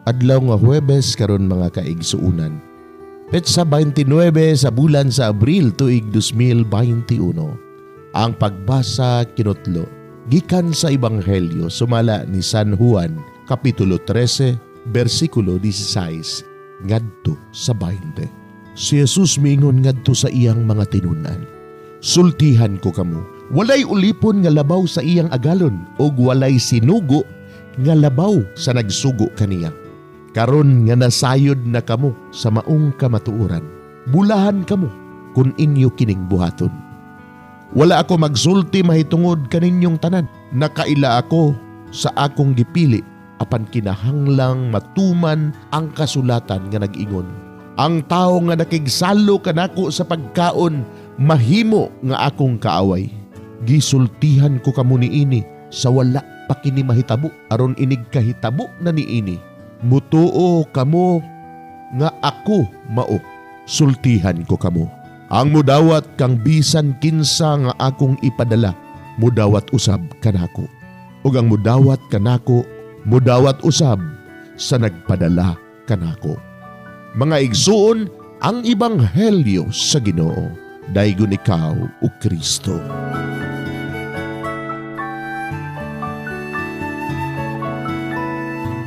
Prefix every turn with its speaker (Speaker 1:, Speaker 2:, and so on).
Speaker 1: Adlaw nga Huwebes karon, mga kaigsuunan. Petsa 29 sa bulan sa Abril, tuig 2021. Ang pagbasa kinutlo gikan sa Ebanghelyo sumala ni San Juan, kapitulo 13, bersikulo 16 ngadto sa 20. Si Jesus miingon ngadto sa iyang mga tinun-an, "Sultihan ko kamo, walay ulipon nga labaw sa iyang agalon ug walay sinugo nga labaw sa nagsugo kaniya. Karon nga nasayod na kamo sa maong kamatuoran, bulahan kamo kung inyo kining buhaton. Wala ako magsulti mahitungod kaninyong tanan. Nakaila ako sa akong gipili, apan kinahanglang matuman ang kasulatan nga nag-ingon, 'Ang tawo nga nakigsalo kanako sa pagkaon mahimo nga akong kaaway.' Gisultihan ko kamo niini sa wala pa kini mahitabo, aron inig kahitabo na niini, mutuo kamo nga ako mao. Sultihan ko kamo, ang mudawat kang bisan kinsa nga akong ipadala, mudawat usab kanako. Ug ang mudawat kanako, mudawat usab sa nagpadala kanako." Mga igsuon, ang ebanghelyo sa Ginoo. Daygon ikaw, o Kristo.